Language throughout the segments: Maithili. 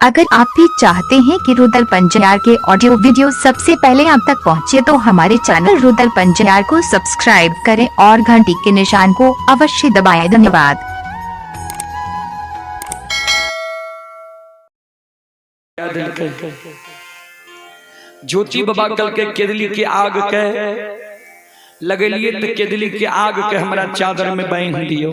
अगर आप भी चाहते हैं कि रुदल पंजियार के ऑडियो वीडियो सबसे पहले आप तक पहुंचे तो हमारे चैनल रुदल पंजियार को सब्सक्राइब करें और घंटी के निशान को अवश्य दबाएं। धन्यवाद। ज्योति बाबा कल के केदली के आग के लगेलिए तो केदली के आग के हमरा चादर में बांध दियो।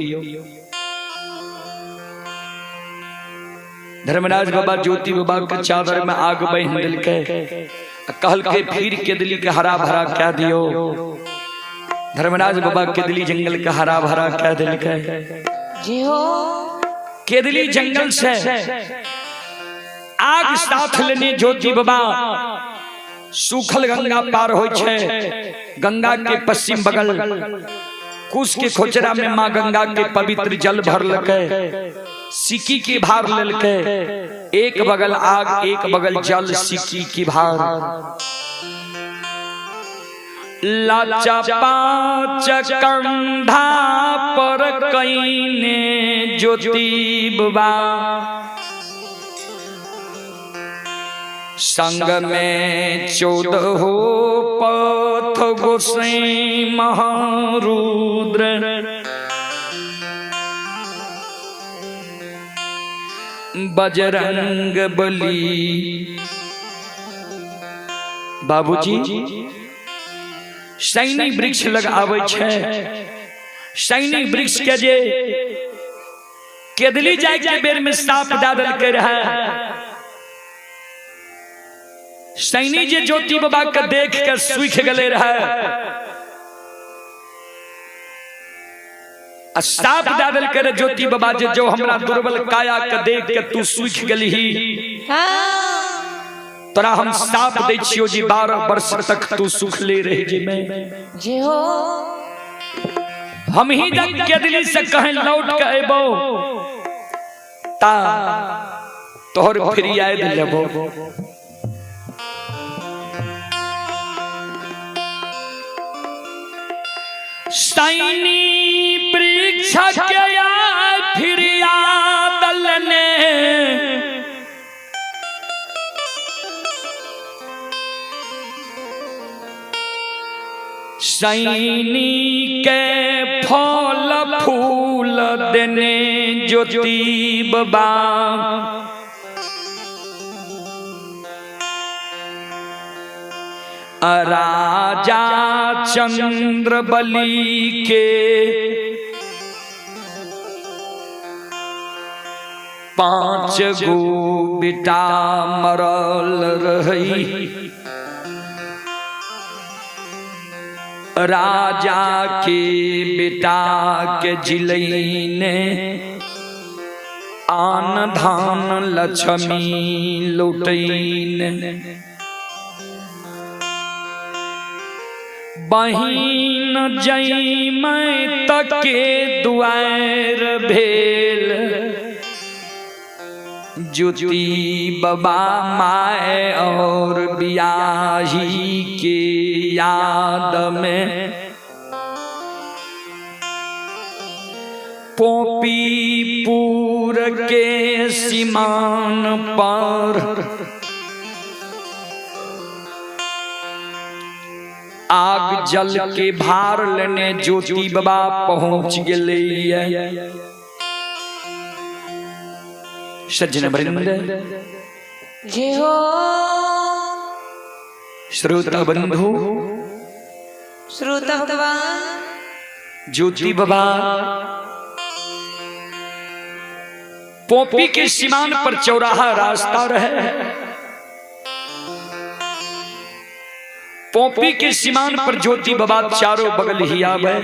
धर्मराज बाबा ज्योति बाबा के चादर में आग बांध दिलके, कहल के फिर केदली के हरा भरा कह दियो। धर्मराज बाबा केदली जंगल के हरा भरा कह दिलके। जी हो। केदली जंगल से आग साथ लेने ज्योति बाबा सूखल गंगा पार हो छे। गंगा के पश्चिम बगल कुश के खोचरा में माँ गंगा के पवित्र जल भर लके, सिक्की के भार ललके, एक बगल आग एक बगल जल, सिक्की की भार। लाचा पांच कंधा पर कईने ज्योति बाबा, संग में 14 पथ गोसाई महारुद्र, बजरंग बली। बाबूजी सैनी वृक्ष लग आवे छे। सैनी वृक्ष के जे केदली जाय के बेर में साप डादल के रहे। सैनी जे ज्योति बाबा के देख के सूख गले रहे, आ साप डादल के ज्योति बाबा जे जो हमरा दुर्बल काया के देख के तू सूख गली, तोरा हम साप दै छियो जी 12 वर्ष तक तू सूख ले रही जे में। जी हो। हम ही जब केदली से कहें लौट के अबो ता तोहर फिरियाद लेबो। सैनी वृक्ष के फिरियाद लेने, सैनी के फल फूल देने ज्योति बाबा, राजा चंद्र बलि के 5 गो बेटा मरल रही। राजा के बेटा के जिलैने आन धान लक्ष्मी लौटैन। बहिन जैमै तके दुआर भेल, ज्योति बाबा माए और बियाही के याद में पोपीपुर के सीमान पर आग जल के भार लेने ज्योति बाबा पहुंच गए। सज्जन वृंद जी हो। श्रोता बंधु श्रोता भगवान ज्योति बाबा पोपी के सीमान पर चौराहा रास्ता रहे। पोपी के सीमान पर ज्योति बाबा चारों बगल ही आवे।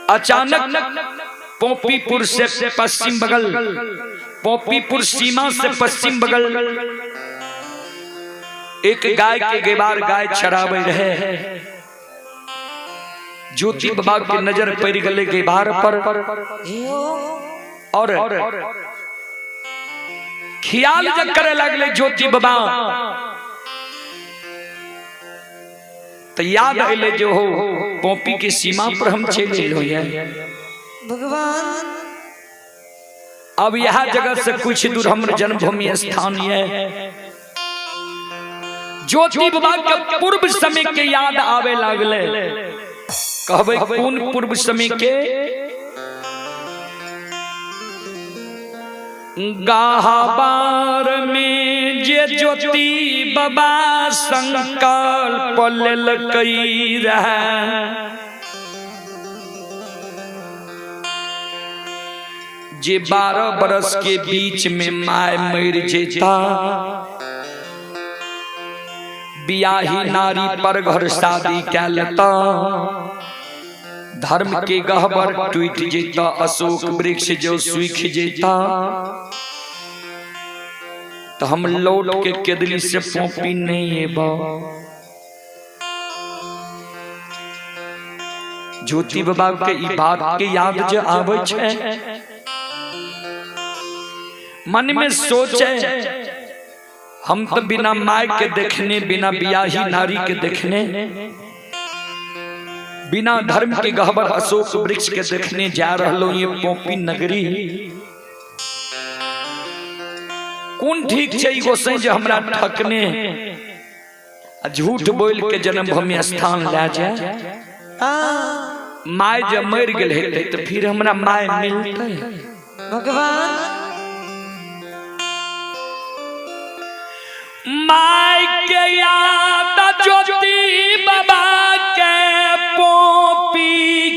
अचानक पोपीपुर से पश्चिम बगल, पोपीपुर सीमा से पश्चिम बगल एक गाय के गेबार गाय चरावे रहे। ज्योति बाबा के नजर पड़ गले गेबार पर और ख्याल जब करे लगले ज्योति बाबा तो याद अले जो हो पोपी की सीमा पर हम चले लो। भगवान अब यह जगह से कुछ दूर हमर जन्मभूमि स्थान है। ज्योति बाबा के पूर्व समय के याद आवे लागले। कहबै कोन पूर्व समय के? गहबर में जे ज्योति बाबा संकल्प लेलकै रहे, जे 12 बरस के बीच में my मर जेता, बियाही नारी पर घर शादी कै लेता, धर्म के गहबर टूट जेता, अशोक वृक्ष जो सूख जेता, तो हम लौट के केदली से पोपी नहीं एबा। ज्योति बाबा के ई बात के याद जो आवे छे, मन में सोचे हम तो बिना my के देखने, बिना बियाही नारी के देखने, बिना धर्म के गहबर अशोक वृक्ष के देखने जा रहलो ये पोपी नगरी। कोन ठीक छै गोसाई जे हमरा ठकने झूठ बोल के जन्मभूमि स्थान लै जाए। My जब मर गेल हेतै तो फिर हमरा my मिलतै। भगवान my के याद ज्योति बाबा के पोपी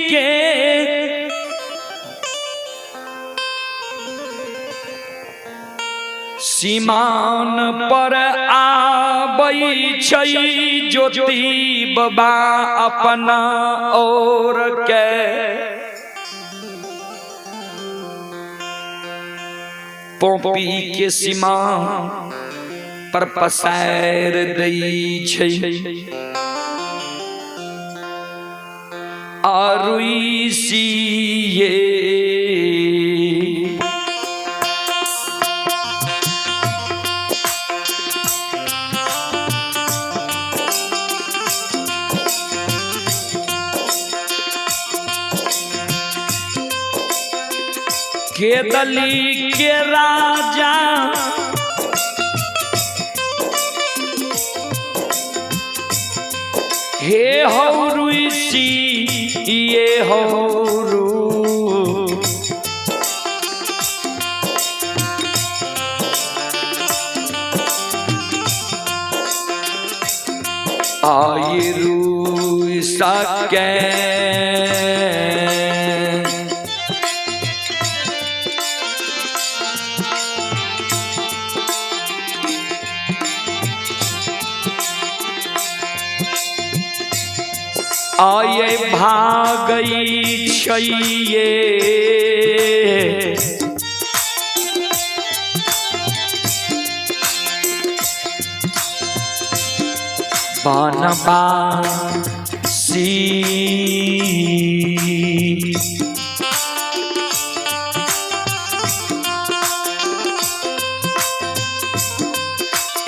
के सीमान पर आबै छै ज्योति बाबा अपना और के। पोपी के सीमा पर पसार दै छै आरुषिये केदली के राजा हे हौ ऋषि ये हौ रु आय रू सके आये भागई छैये बनवासी।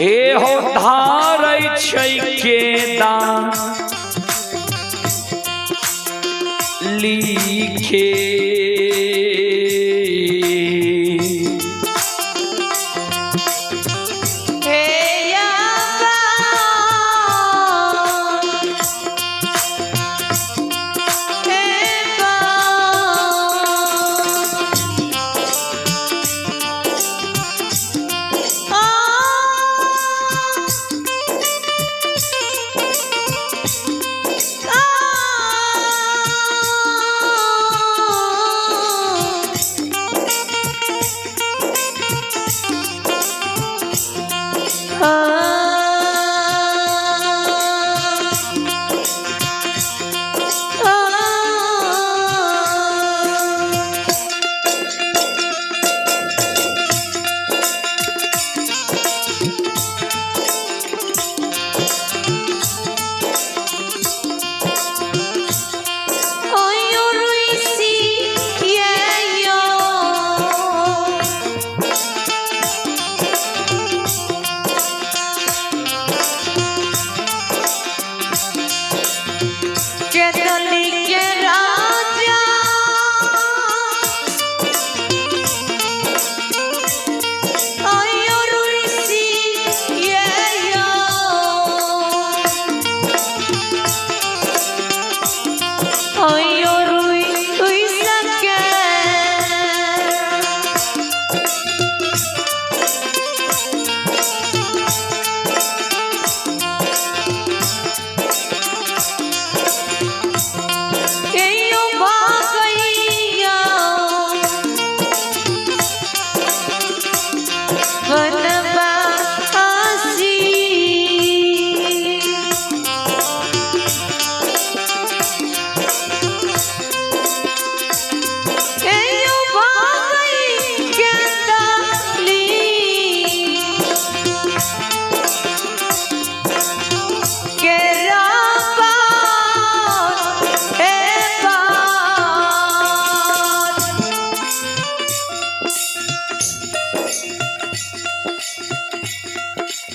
ए हो धारै छै केदा लिखे हे याबा, हे बा, आ, आ,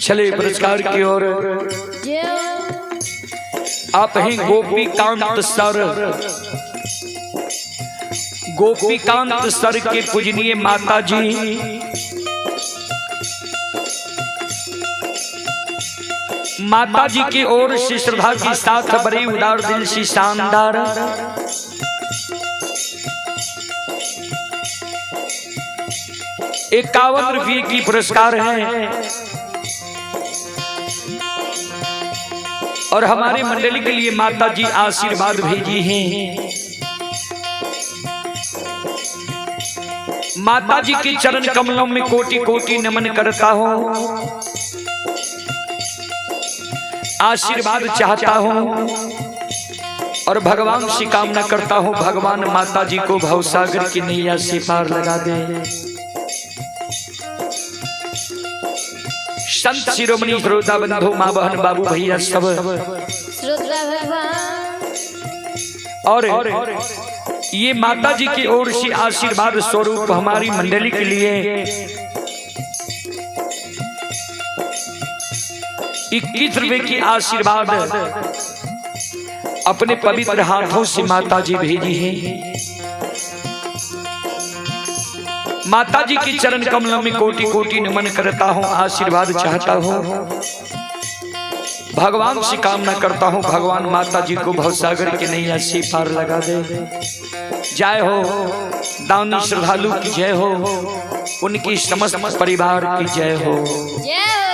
चले पुरस्कार की ओर। आप हैं गोपीकांत सर। गोपीकांत सर के पूजनीय माता जी माता जी की ओर से श्रद्धा के साथ बड़े उदार दिल से शानदार 51 रुपये की पुरस्कार है और हमारे मंडली के लिए माता जी आशीर्वाद भेजी हैं। माता जी के चरण कमलों में कोटि कोटि नमन करता हूँ, आशीर्वाद चाहता हूँ और भगवान से कामना करता हूँ, भगवान माता जी को भवसागर की नैया से पार लगा दे। संत शिरोमणि श्रोता बंधु माँ बहन बाबू भैया सब श्रोता भगवान और ये माता जी की ओर से आशीर्वाद स्वरूप हमारी मंडली के लिए 21 रुपए की आशीर्वाद अपने पवित्र हाथों से माता जी भेजी है। माता जी के चरण कमलों में कोटि कोटि नमन करता हूँ, आशीर्वाद चाहता हूँ, भगवान से कामना करता हूँ, भगवान माता जी को भवसागर के नैया से पार लगा दे। जय हो दानी श्रद्धालु की जय हो, उनकी समस्त परिवार की जय हो। जय हो।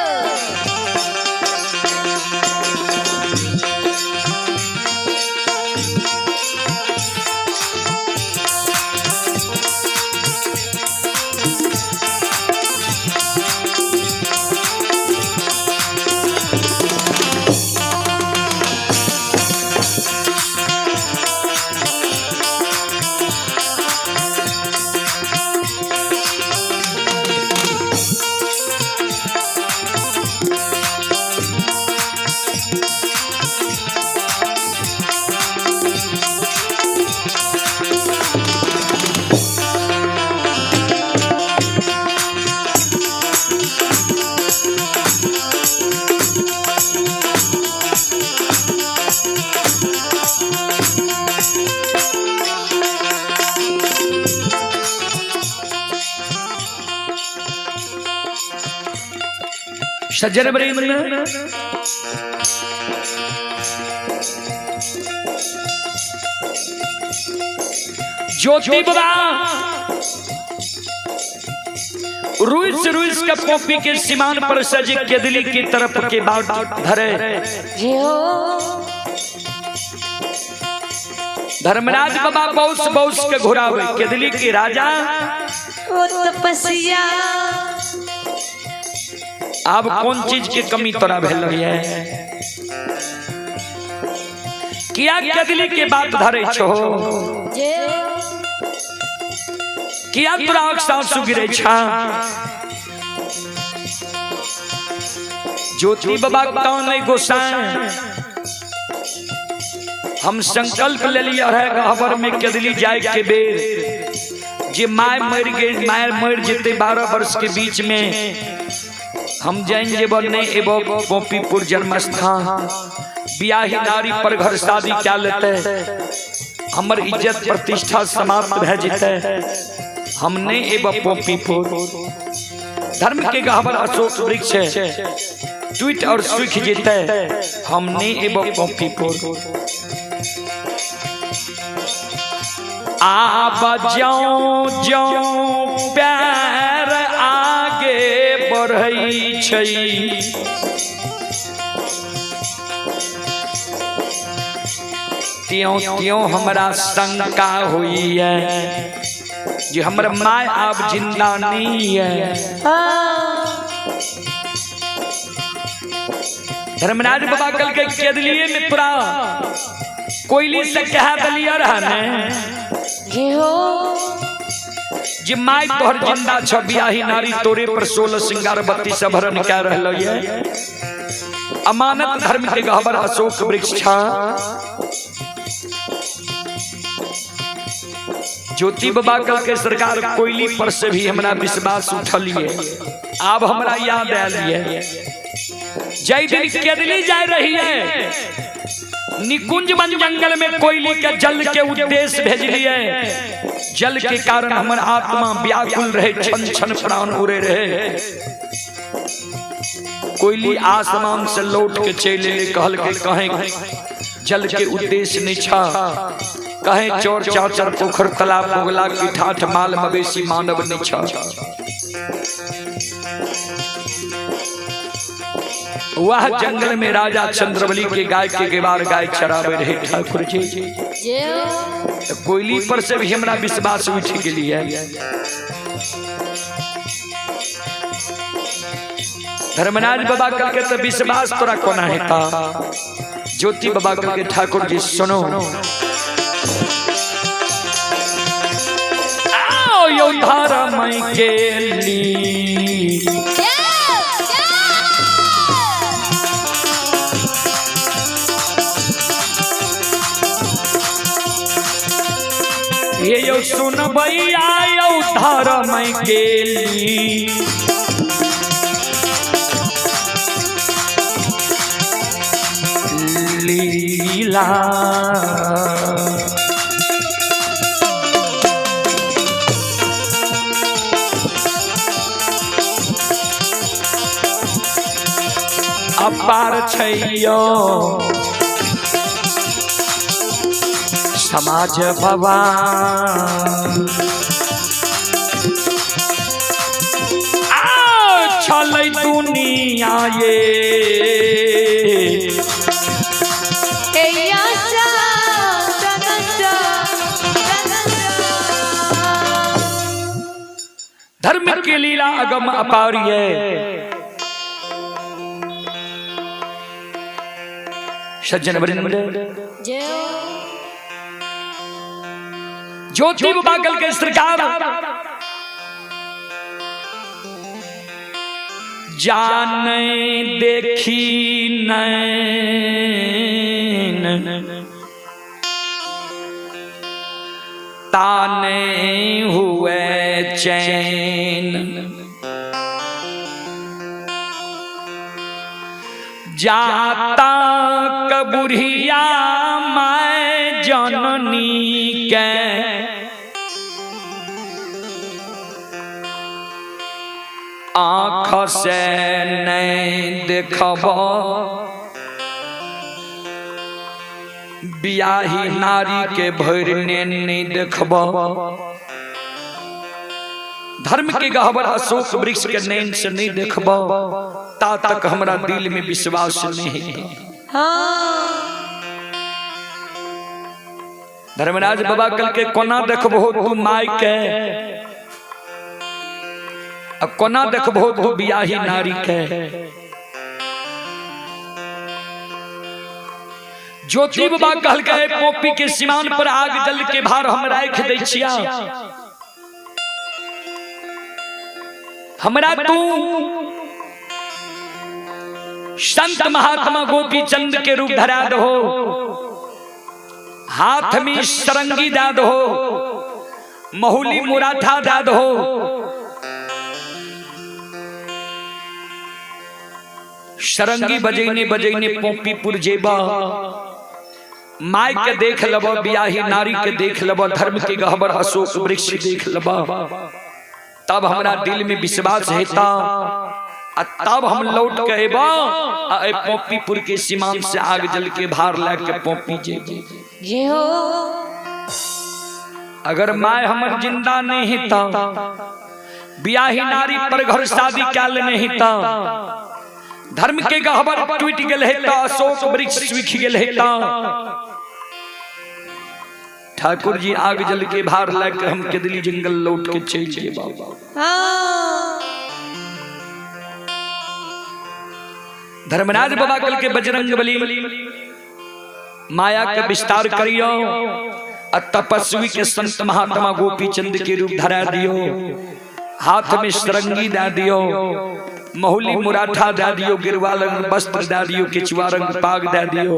सज्जन वृंद, ज्योति बाबा रुइस रुइस का पोपी के सीमान पर सजे केदली की तरफ के बाट धरे। जय हो। धर्मराज बाबा बहुत बहुत के घुरावे केदली के राजा ओ तपस्या। अब कौन चीज के कमी तोरा भेल है? किया केदली के बात धरे छो? जय हो। किया तोरा आँख सासु गिरे छा? ज्योति बाबा कौन नहीं गोसाई, हम संकल्प ले लिया है गहबर में केदली जाए के बेर जे my मर गए, my मर जेते 12 वर्ष के बीच में हम जैन जेब नहीं एबो गोपीपुर जन्मस्थान बियाही नारी पर घर शादी क्या लेते, हमर इज्जत प्रतिष्ठा समाप्त भए जेते, हम नहीं एबो गोपीपुर। धर्म के गहबर अशोक वृक्ष है टूट और सूख जेते, हम नहीं एबो गोपीपुर। आब ज्यों ज्यों प्यार आगे बढ़ै छै, त्यों त्यों हमरा शंका होइए जे हमर my आब जिंदा नहीं है। धर्मराज बाबा कल के केदलिए में तोरा कोयली से कह दलिया रहा ने जय हो। जे my तोहर जिंदा छ बियाही नारी तोरे पर 16 सिंगार 32 भरन क्या रहल ये। अमानत धर्म के गहबर अशोक वृक्ष छा। ज्योति बाबा कल के सरकार कोयली पर से भी हमरा विश्वास उठल ये, आब हमरा याद आयल ये। जय दिन केदली जा रही है, निकुंज वन जंगल में कोयली के जल के उद्देश्य भेजलिए। जल के कारण हमर आत्मा व्याकुल रहे, छन छन प्राण उड़े रहे। कोयली आसमान से लौट के चले ले, कहल के कहें जल के उद्देश्य नहीं छा, कहें चोर चाचर पोखर तालाब उगला की ठाठ माल मवेशी मानव नहीं छा। वह जंगल में राजा चंद्रबली के गाय के गेवार गाय चरावे रहे ठाकुर जी। जय हो। तो कोयली पर से भी हमरा विश्वास उठ गेली है। धर्मराज बाबा कल के तो विश्वास तोरा कोना हेता। ज्योति बाबा कल के ठाकुर जी सुनो, आओ यो धर्म के ली जय जय। ये यो सुन भैया यो धर्म के ली लीला। अपार छैयो समाज भवान, आ छलै दुनिया ये धर्म के लीला अगम अपार ये। सज्जन वृंद, जय हो। ज्योति बागल के सरकार जाने देखी नैन ताने हुए चैन, जाता कबुरिया मैं जननी के आँख से नहीं देखब, बियाही नारी के भरने नहीं देखब। धर्म के गहबर अशोक वृक्ष के नैन से नहीं देखब, ता तक हमरा दिल में विश्वास नहीं है। धर्मराज बाबा कल के कोना देखबहो तू माय के, आ कोना देखबहो तू बियाही नारी के। ज्योति बाबा कहल के पोपी के सीमान पर आग जल के भार हम राख दै छिया, हमरा तू संत महात्मा गोपी चंद के रूप धरा दहो, हाथ में सरंगी दा दहो, महुली मुराठा दा दहो, सरंगी बजैने बजैने पोपीपुर जेबा, my के देख लब, बियाही नारी के देख लब, धर्म के गहबर अशोक वृक्ष देख लब, तब हमरा दिल में विश्वास हेता, आ तब हम लौट के अबा आ ए पोपीपुर के सीमान से आग जल के भार ला के पोपी जेबे। जय हो। अगर my हमर जिंदा नहीं हेता, बियाही नारी पर घर शादी काल नहीं हेता, धर्म के गहबर टूट गेल हेता, अशोक वृक्ष सूखि गेल हेता, ठाकुर जी आग जल के भार ला के हम केदली जंगल लौट के चल जे बाबा। धर्मराज बाबा कल के बजरंग बली माया के विस्तार करियो, आ तपस्वी के संत महात्मा गोपी चंद के रूप धरा दियो, हाथ में सरंगी दा दियो, महुली मुराठा दा दियो, गिरवा रंग वस्त्र दा दियो, केचुआ रंग पाग दा दियो।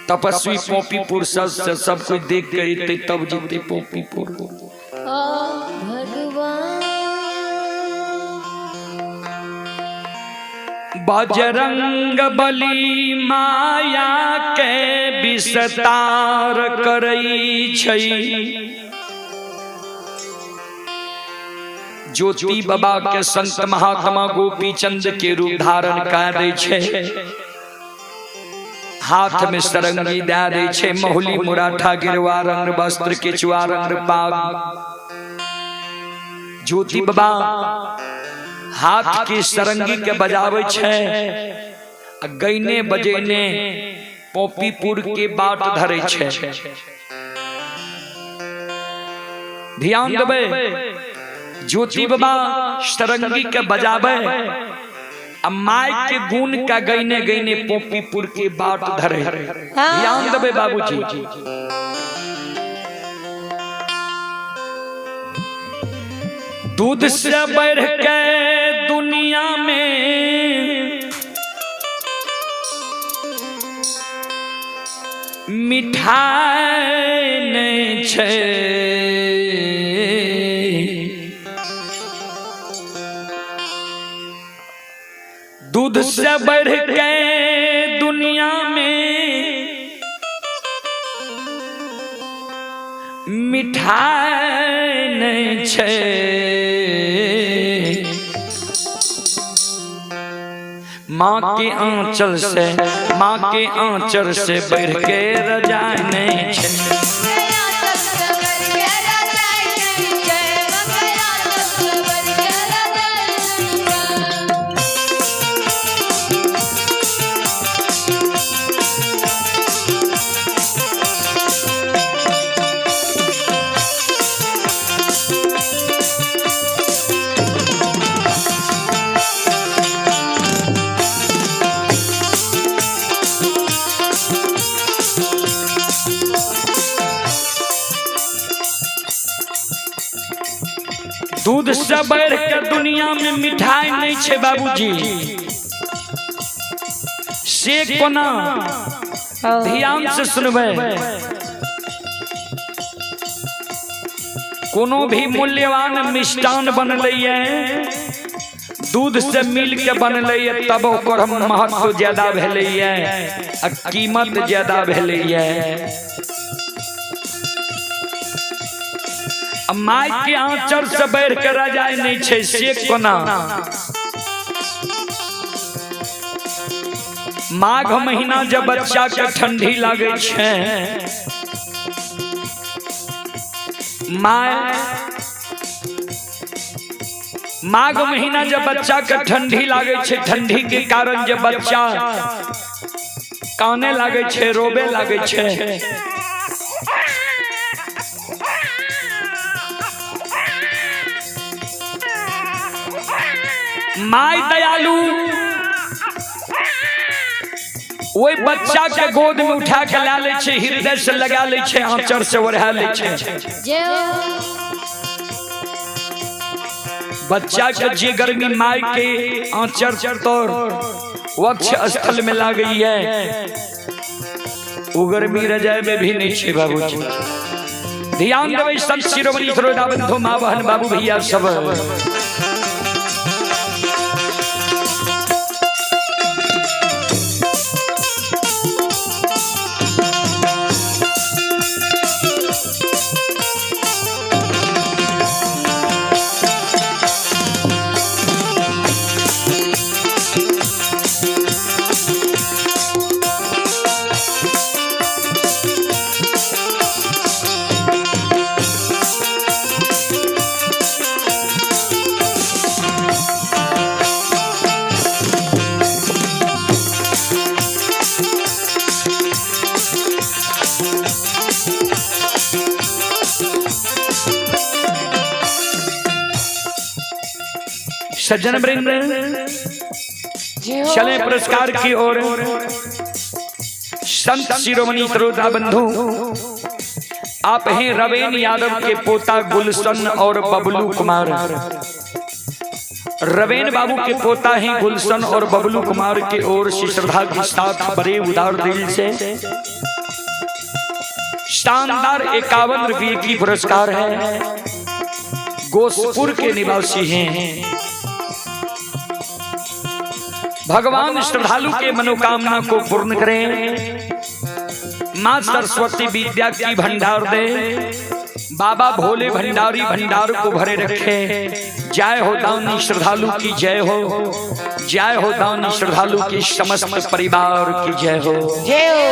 तपस्वी पोपीपुर से सब कुछ देख के अते तब जीते पोपीपुर। भगवान बजरंग बली माया के विस्तार करै छै। ज्योति बाबा के संत महात्मा गोपीचंद के रूप धारण कर दै छै, हाथ में सरंगी दे दै छै, महुली मुराठा गिरवा रंग वस्त्र केचुआ रंग पाग। ज्योति बाबा हाथ के सरंगी के बजाबै छै आ गैने बजेने पोपीपुर के बाट धरै छै। ध्यान देबै, ज्योति बाबा सरंगी के बजाबै आ माय के गुण का गैने गैने पोपीपुर के बाट धरे। ध्यान देबै बाबूजी। दूध से बढ़ के दुनिया में मिठाई नहीं छै, दूध से बढ़ के दुनिया में मिठाई नहीं छै। माँ के आंचल से, माँ के आंचल से बढ़ के रजाई नहीं छै। दूध से बढ़ के दुनिया में मिठाई नहीं छे बाबूजी, से कोना ध्यान से सुनबै। कोनो भी मूल्यवान मिष्टान बनलै है दूध से मिल के बनलै है, तब ओकर महत्व ज्यादा भेलै है आ कीमत ज्यादा भेलै है। My के आंचल से बढ़ के रजाई नहीं छै, से कोना। माघ महीना जब बच्चा के ठंडी लागे छै, my माघ महीना जब बच्चा के ठंडी लागे छै, ठंडी के कारण जब बच्चा काने लागे छै, रोबे लागे छै, my दयालु ओहि बच्चा के गोद में उठा के ला ले छै, हृदय से लगा ले छै, आंचर से ओढ़ा ले छै। बच्चा के जे गर्मी my के आंचर तोर वक्ष स्थल में लागई है, वो गर्मी रजाई में भी नहीं छै बाबूजी। ध्यान देबै संत शिरोमणि श्रोता बंधु माँ बहन बाबू भैया सब। सज्जन वृंद चले पुरस्कार की ओर। संत शिरोमणि श्रोता बंधु, आप हैं रवेन यादव के पोता गुलशन और बबलू कुमार। रवेन बाबू के पोता हैं गुलशन और बबलू कुमार के ओर से श्रद्धा के साथ बड़े उदार दिल से शानदार 51 रुपये की पुरस्कार है। गोसपुर के निवासी हैं। भगवान श्रद्धालु के मनोकामना को पूर्ण करें। माँ सरस्वती विद्या की भंडार दे, बाबा भोले भंडारी भंडार को भरे रखे। जय हो दानी श्रद्धालु की जय हो, जय हो दानी श्रद्धालु की समस्त परिवार की जय हो। जय हो।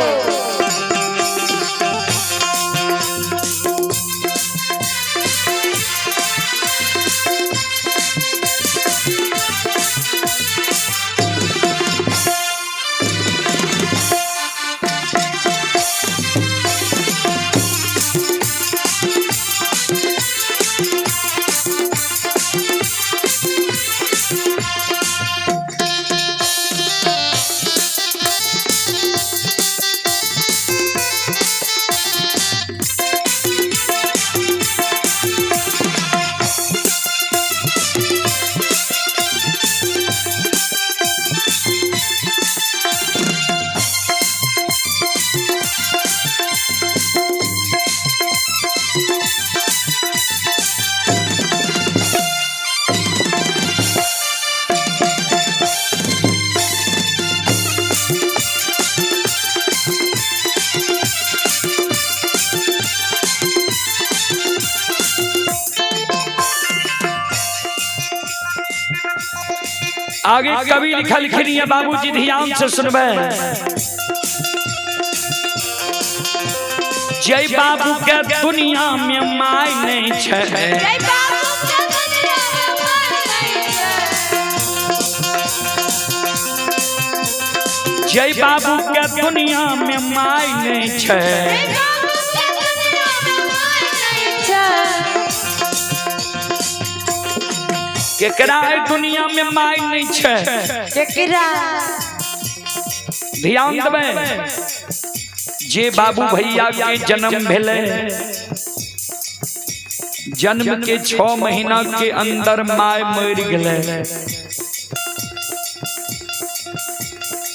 आगे कवि लिखल लिखनी है बाबूजी ध्यान से सुनबे। जय बाबू के दुनिया में my नहीं छे, जय बाबू के दुनिया में my नहीं छै। जय बाबू के दुनिया में my नहीं छे। जय बाबू के दुनिया में my नहीं छै। केकरा है दुनिया में my नहीं छे? केकरा? ध्यान देबै, जे बाबू भैया के जन्म भेलै, जन्म के 6 महीना के अंदर my मरि गेलै,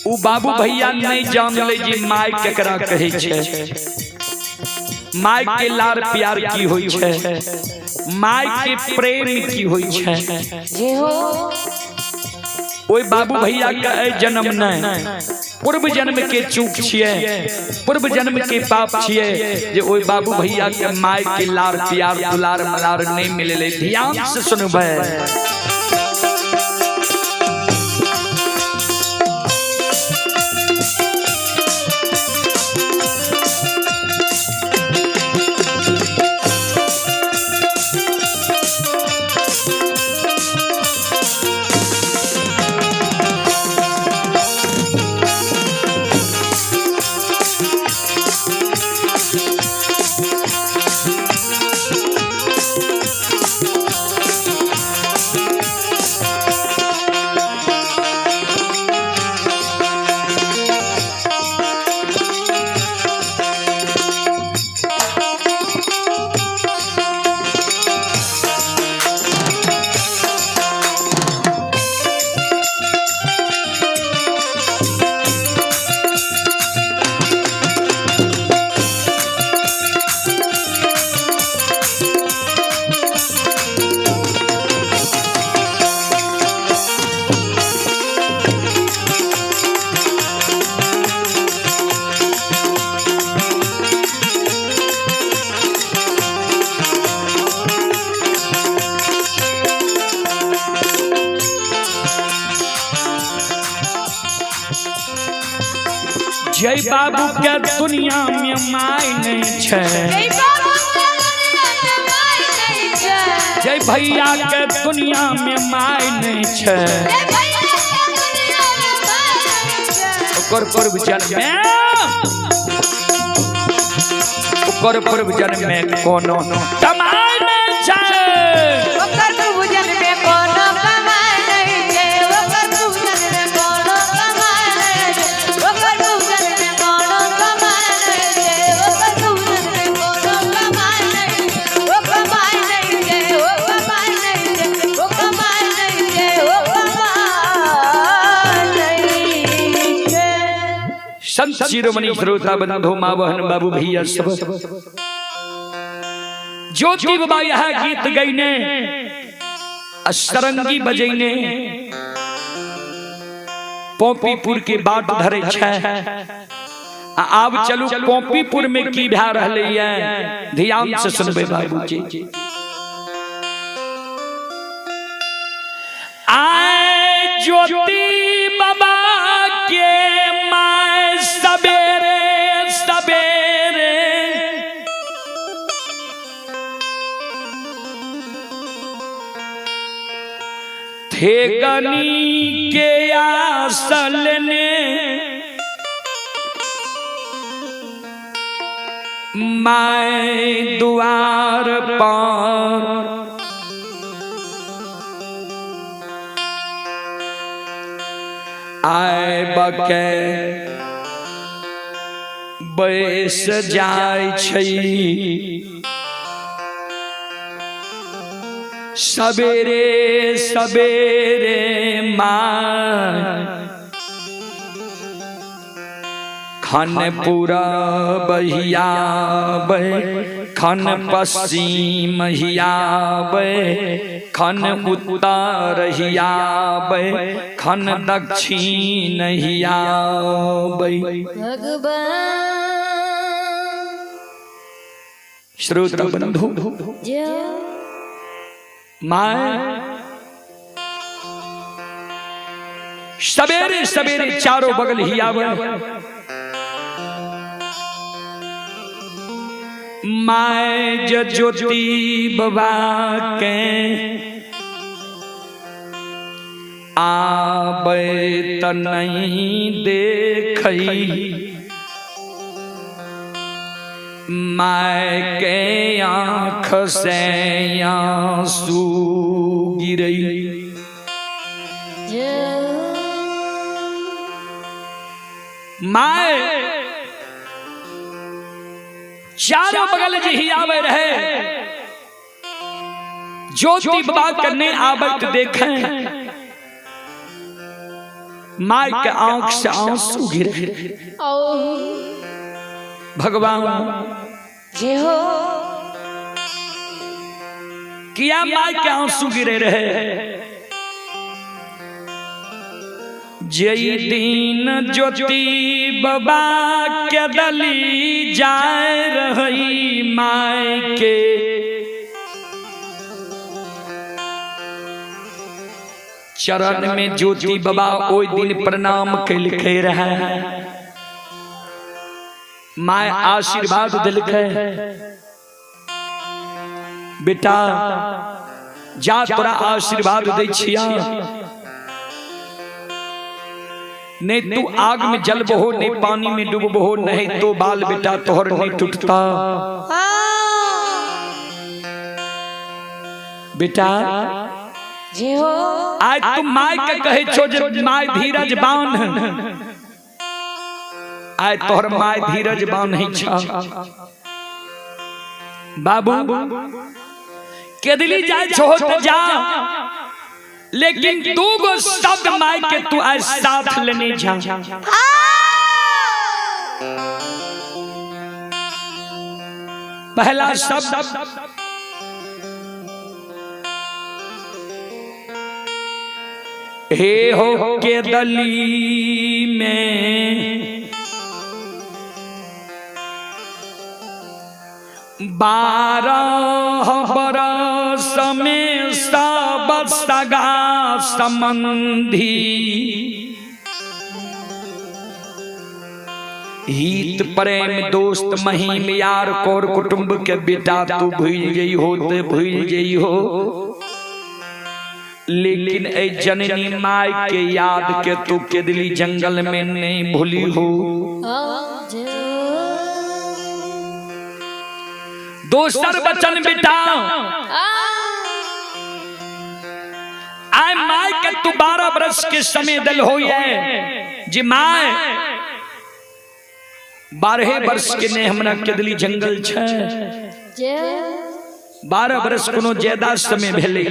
उ बाबू भैया नहीं जानले जे my केकरा कहै छै, my के लार प्यार की होइ छै, my के प्रेम की होइ छै। जय हो। ओहि बाबू भैया के एहि जन्म नहीं, पूर्व जन्म के चूक छियै, पूर्व जन्म के पाप छियै जे ओहि बाबू भैया के my के लार प्यार दुलार मलार नहीं मिललै। ध्यान से सुनबै। जय बाबू के दुनिया में my नहीं छे, जय बाबू के दुनिया में my नहीं छै। जय भैया के दुनिया में my नहीं छे। जय भैया के दुनिया में my नहीं छै। ओकर पूर्व जन्म में, ओकर पूर्व जन्म में कोनो कमाई नहीं छे। ओकर पूर्व जन्म में कोनो कमाई नहीं छै। ओकर पूर्व जन्म में कोनो कमाई नहीं छै। ओकर पूर्व जन्म में कोनो कमाई नहीं छै। ओकर पूर्व जन्म में कोनो कमाई नहीं छै। ओ कमाई नहीं छै। ओ कमाई नहीं छै। ओ कमाई नहीं छै। ओ कमाई नहीं छै। संत शिरोमणि श्रोता बंधु माँ बहन बाबू भैया सब ज्योति बाबा यह गीत गईने सरंगी बजैने पोपीपुर के बाट धरे छै। आ आब चलू पोपीपुर में की भए रहलै ये, ध्यान से सुनबै बाबूजी। आय ज्योति बाबा के my सवेरे सवेरे ठेकनी के आसल ने my द्वार पर आय बके बैस जाय छै। सवेरे सवेरे my खन पूरब हियाबै, खन पश्चिम हियाबै, खन उत्तर हियाबै, खन दक्षिण हियाबै। भगवान श्रोता बंधु my सवेरे सवेरे चारों बगल हियावे। My ज्योति बाबा के आबै त नहीं देखई, my के आँख से आंसू गिरई। My चारों बगल जे ही आवे रहे, ज्योति बाबा के नहीं आवत देखें, my के आंख से आंसू गिरे। भगवान जे हो किया my के आंसू गिरे रहे। जई दिन ज्योति बाबा के दली जाए रही my के चरण में ज्योति बाबा ओई दिन प्रणाम कलकै रहे, my आशीर्वाद दिलकै, बेटा जा तोरा आशीर्वाद दै छिया, नहीं तू आग में जलबहो, नहीं पानी में डूबबहो, नहीं तो बाल बेटा तोहर नहीं टूटता। बेटा जे हो आज तू my के कहे छो जे my धीरज बांध, आज तोहर my धीरज बांध छ। बाबू केदली जाय छो त जा, लेकिन दू गो शब्द my के तू आज साथ लेने जा। पहला शब्द हे हो के दली में 12 बरस में सब सगा संबंधी, हित प्रेम दोस्त महिम यार कोर कुटुंब के बेटा तू भूल जई हो ते भूल जई हो, लेकिन ए जननी my के याद के तू केदली जंगल में नहीं भूली हो। दोसर बचन बेटा आय my के तू 12 बरस के समय दल हो जी my 12 वर्ष के ने हमरा केदली जंगल छे, 12 बरस कोनो ज्यादा समय भेलै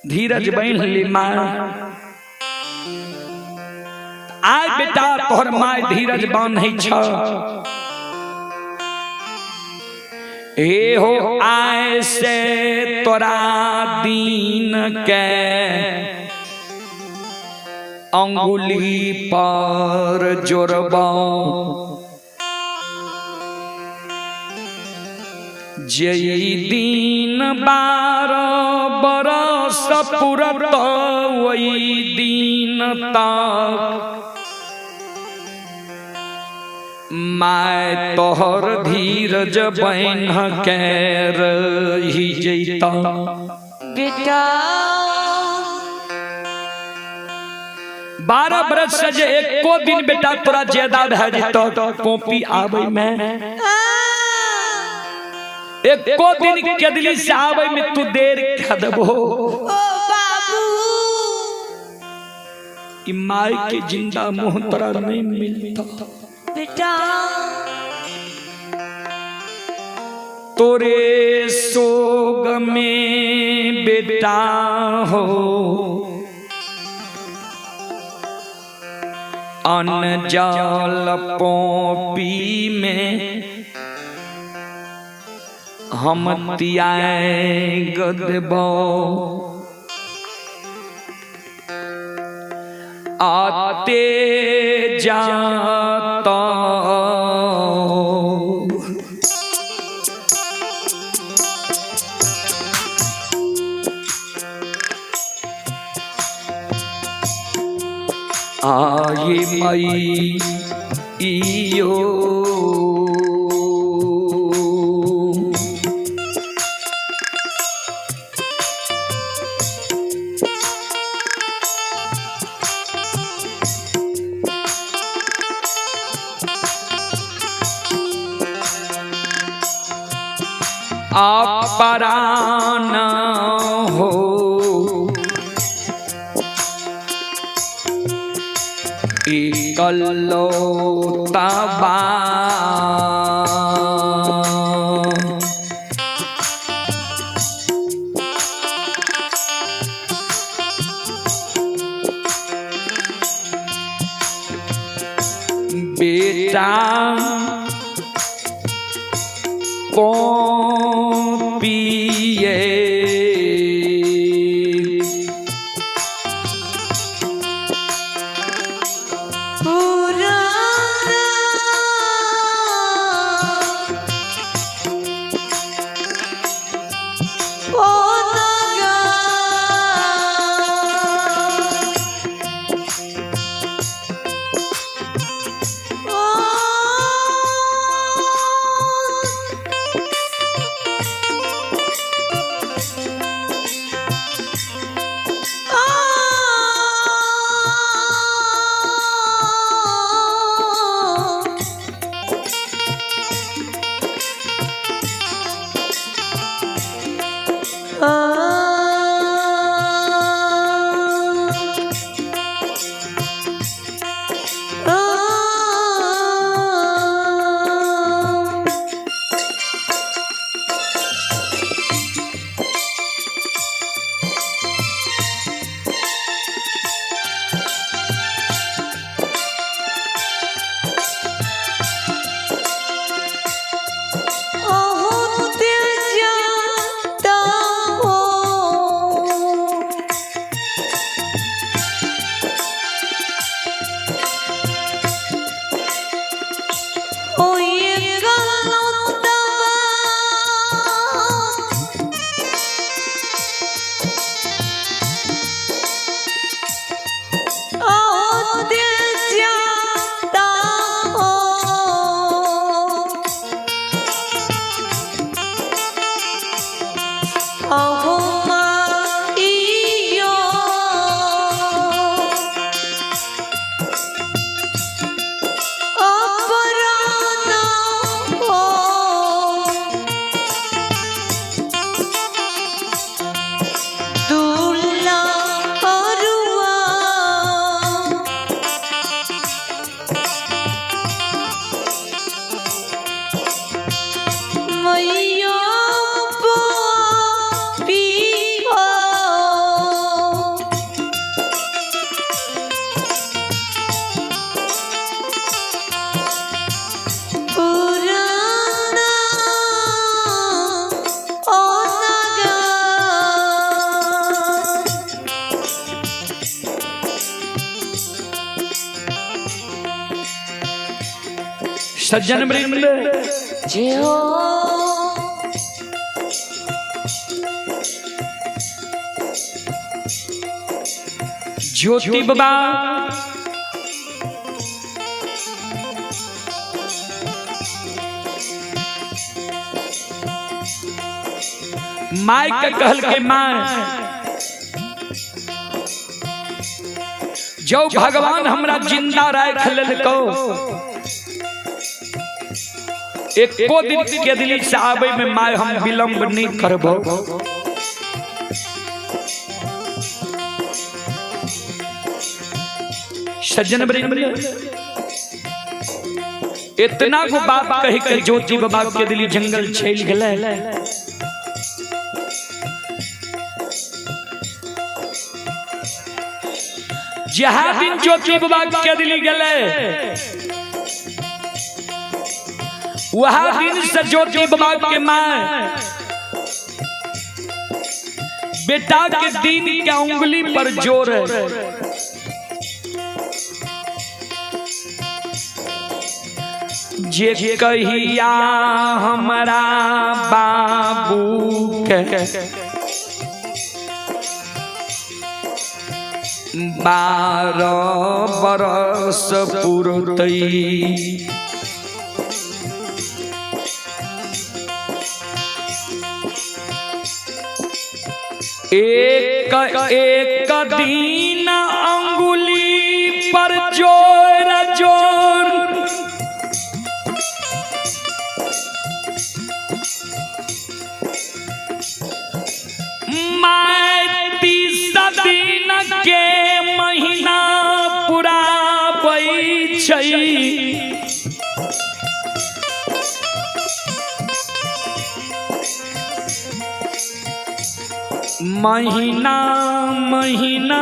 धीरज बन ली my. आय बेटा तोहर my धीरज बान्है छ। हे हो आय से तोरा दीन के अंगुली पर जोड़बा जई दिन 12 बरस पुरत वही दिन तक my तोहर धीरज बन्ह के रही जैता। बेटा 12 बरस से जे एको दिन बेटा तोरा ज्यादा भए जेतौ कॉपी आबै में, एको दिन केदली से आबै में तू देर खा देबो। ओ बाबू ई my के जिंदा मुंह तोरा नहीं मिलता। बेटा तोरे सोग में बेटा हो अन जल पोपी में हम त्याग देबो। आते जाता आये मई इयो अपरान हो इकलौता बा। बेटा पिए मैया पी। सज्जन वृंद, जय हो। ज्योति बाबा माय के कहल के माय, जो भगवान हमरा जिंदा राख लेलको, एको दिन के दिल्ली से आवे में माय हम विलंब नहीं करबो। सज्जन वृंद, इतना गो बात कह के ज्योति बाबा के दिल्ली जंगल चल गए। जहाँ दिन ज्योति बाबा के दिल्ली गए, वह दिन से ज्योति बाबा के मां बेटा के दिन के उंगली पर जोर है। जे कहिया हमरा बाबू के 12 बरस पुरतई, एक एक दिन अंगुली पर जोर जोर मैं 30 दिन के महीना पुराबै छै। महीना महीना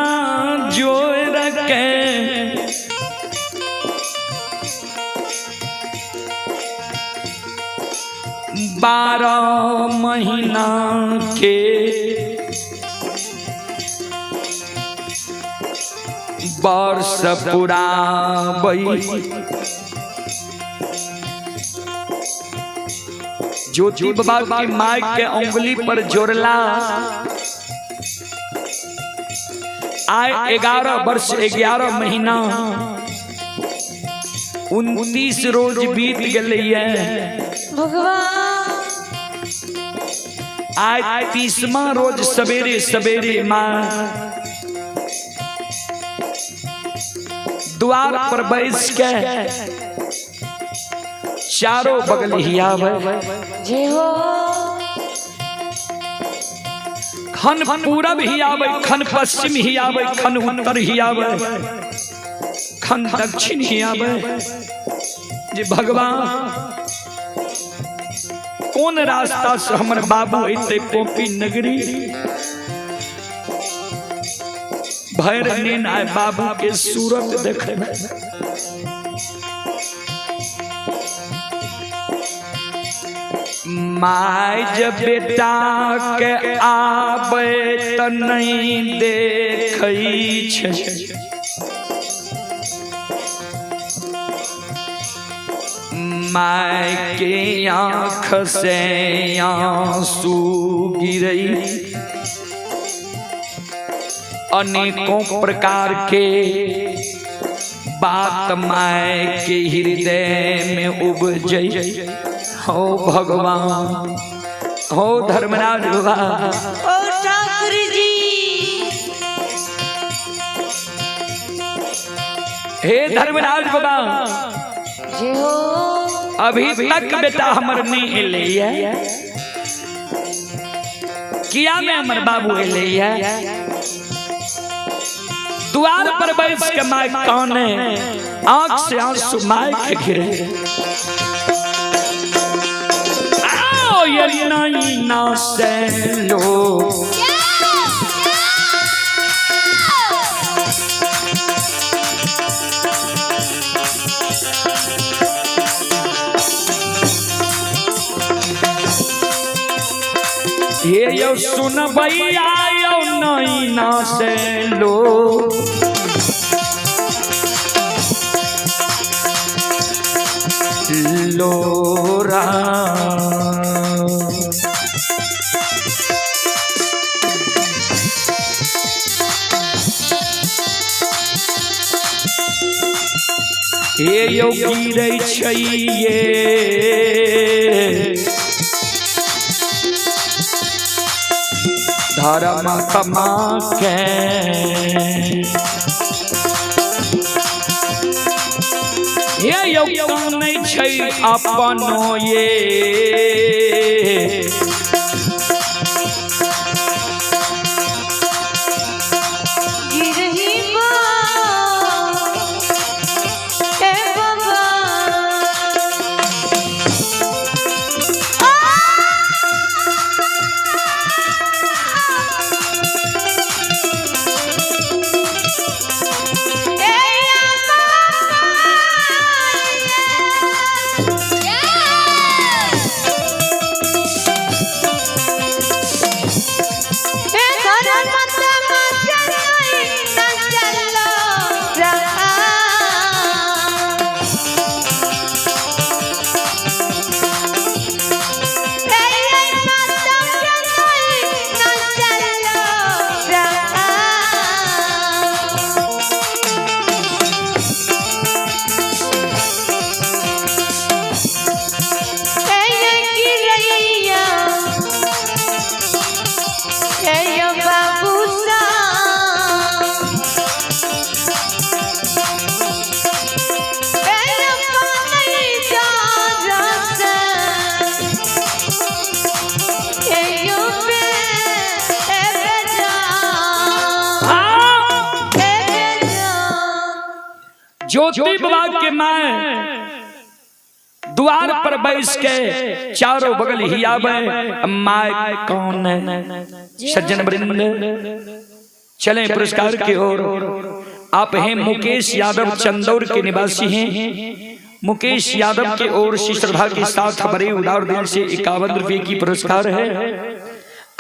जोर के 12 महीना के वर्ष पुराबै। ज्योति बाबा की माय के उंगली पर जोड़ला आए 11 वर्ष 11 महीना 29 रोज बीत गए। भगवान आए 30वां रोज सवेरे सवेरे माँ द्वार पर बैस के चारों बगल हियावे। जय हो। खन पूरब ही आवे, खन पश्चिम ही आवे, खन उत्तर ही आवे, खन दक्षिण ही आवे। जे भगवान कौन रास्ता से हमर बाबू अते पोपी नगरी भर नीन आए बाबू के सूरत देखे। My जब बेटा के आबे त नहीं देखै छै, my के आँख से आंसू गिरई। अनेकों प्रकार के बात my के हृदय में उपजई। हो भगवान, हो धर्मराज बाबा, ओ ठाकुर जी, हे धर्मराज बाबा, जय हो। अभी तक बेटा हमर नहीं एलै है, किया में हमर बाबू एलै है? द्वार पर बैस के my काने, आंख से आंसू my के गिरे। आओ ये नहीं ना से लो हे यो सुन भैया यो नहीं ना से लो। लोरा। हे यौ गिरै छै ये धर्म तमा के, हे यौ कानै छै अपनो ये गिरही ए बाबा। ज्योति बाबा के माए द्वार पर बैस के चारों बगल ही आवे, माए कौन है। सज्जन वृंद चलें पुरस्कार की ओर। आप हैं मुकेश यादव, चंदौर के निवासी हैं। मुकेश यादव के ओर से श्रद्धा के साथ बड़े उदार दिल से 51 रुपये की पुरस्कार है।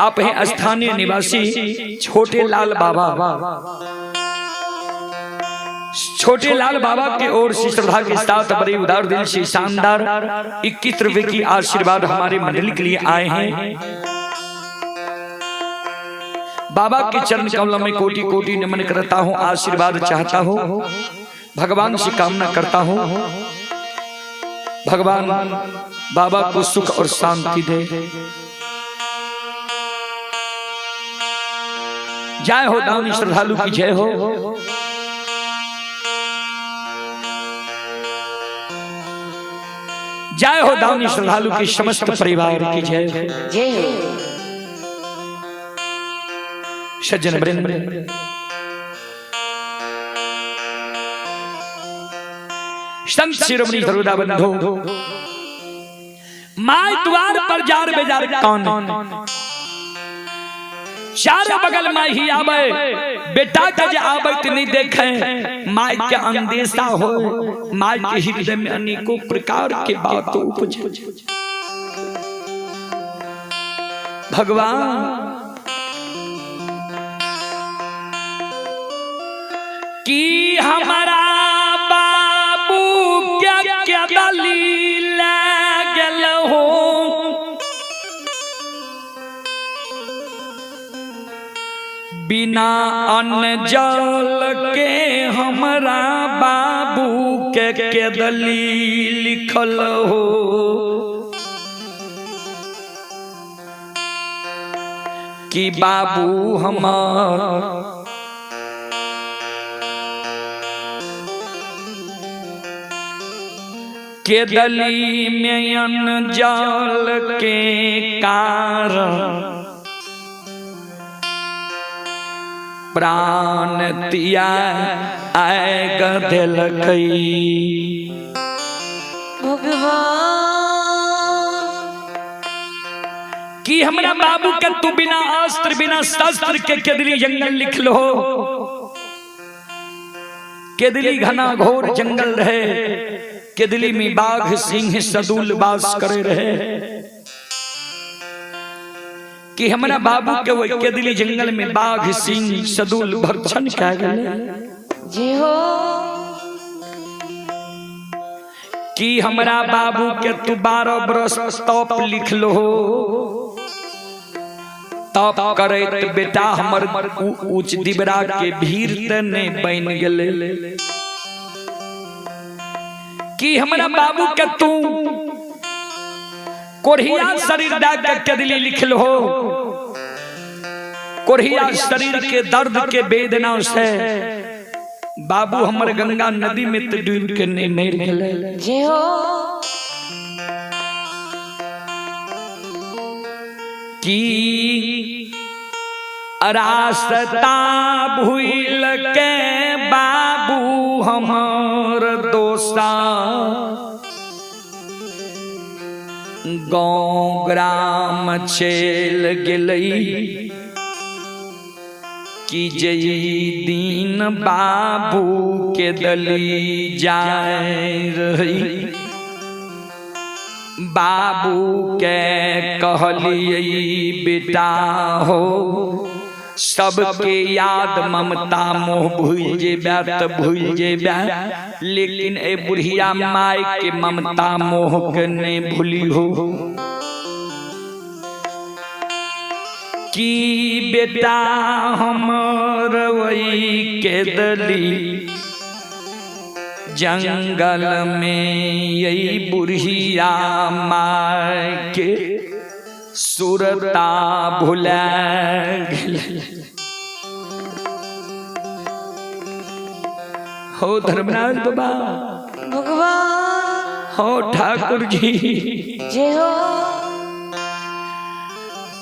आप हैं स्थानीय निवासी छोटे लाल बाबा, छोटे लाल बाबा के ओर से श्रद्धा के साथ बड़े उदार दिल से शानदार 21 रुपए की आशीर्वाद हमारे मंडली के लिए आए हैं। बाबा के चरण कमलों में कोटि कोटि नमन करता हूँ, आशीर्वाद चाहता हूँ, भगवान से कामना करता हूँ, भगवान बाबा को सुख और शांति दे। जय हो दानी श्रद्धालु की जय हो। जय हो दानी श्रद्धालु के समस्त परिवार की जय हो। जय हो। सज्जन वृंद संत शिरोमणि धरुदा बंधु my द्वार पर जार बेजार कौन, चार बगल माई ही आवे, बेटा के जे आवे त नहीं देखे, माई के अंदेशा हो, माई के हृदय में अनेकों प्रकार के बात उपजे। भगवान की हमारा बाबू क्या क्या दलील गल हो, बिना अन्न जल के हमारा बाबू के दलील लिखल हो। कि बाबू हमार के दली में अन्न जल के कारण प्राण तिया आए गधलकई। भगवान कि हमरा बाबू के तू बिना अस्त्र बिना शस्त्र के केदली जंगल लिख लो। केदली घना घोर जंगल रहे, केदली में बाघ सिंह सदुल बास करे रहे। कि हमरा बाबू के वो केदली जंगल में बाघ सिंह सदुल भक्षण क्या गए जी हो। कि हमरा बाबू के तू 12 बरस तप लिखलो तप करैत बेटा हमर उच्च दिबरा के भीड़ त नहीं बन गेले। कि हमरा बाबू के तू कोढ़िया शरीर दा के कदली लिखलो कोढ़िया शरीर के दर्द के वेदना से बाबू हमर गंगा नदी में तो डूब के नहीं मर गेले। जय हो। कि रास्ता भूल के बाबू हमर दोसा गाँव ग्राम चल गेलै कि जई दिन बाबू के दली जाए रही बाबू के कहलिए बेटा हो सबके याद ममता मोह भूल जेबा त भूल जेबा लेकिन ए बुढ़िया माय के ममता मोह के नहीं भूली हो। कि बेटा हमर वही के दली जंगल में यही बुढ़िया माय के सुरता भुला गेलै। हो धर्मराज बाबा भगवान हो ठाकुर जी जय हो।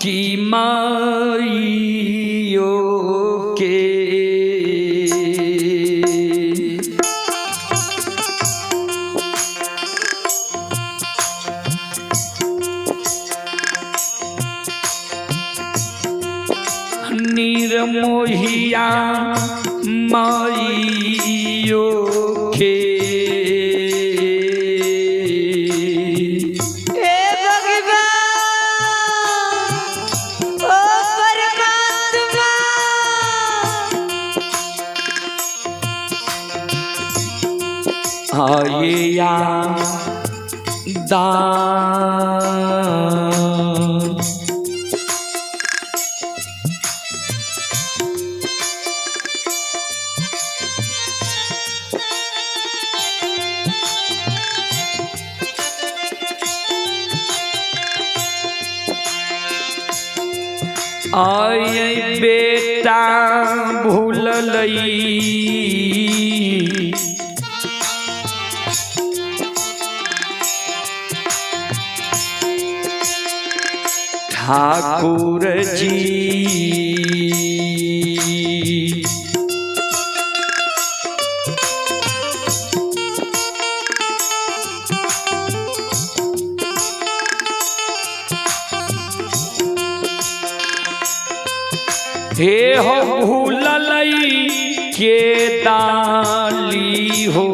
कि माइयो के निर्मोहिया माइयो के हे भगवान ओ परमात्मा आये या दान आये बेटा भूललई ठाकुर जी हे हो भूललई के दाली हो।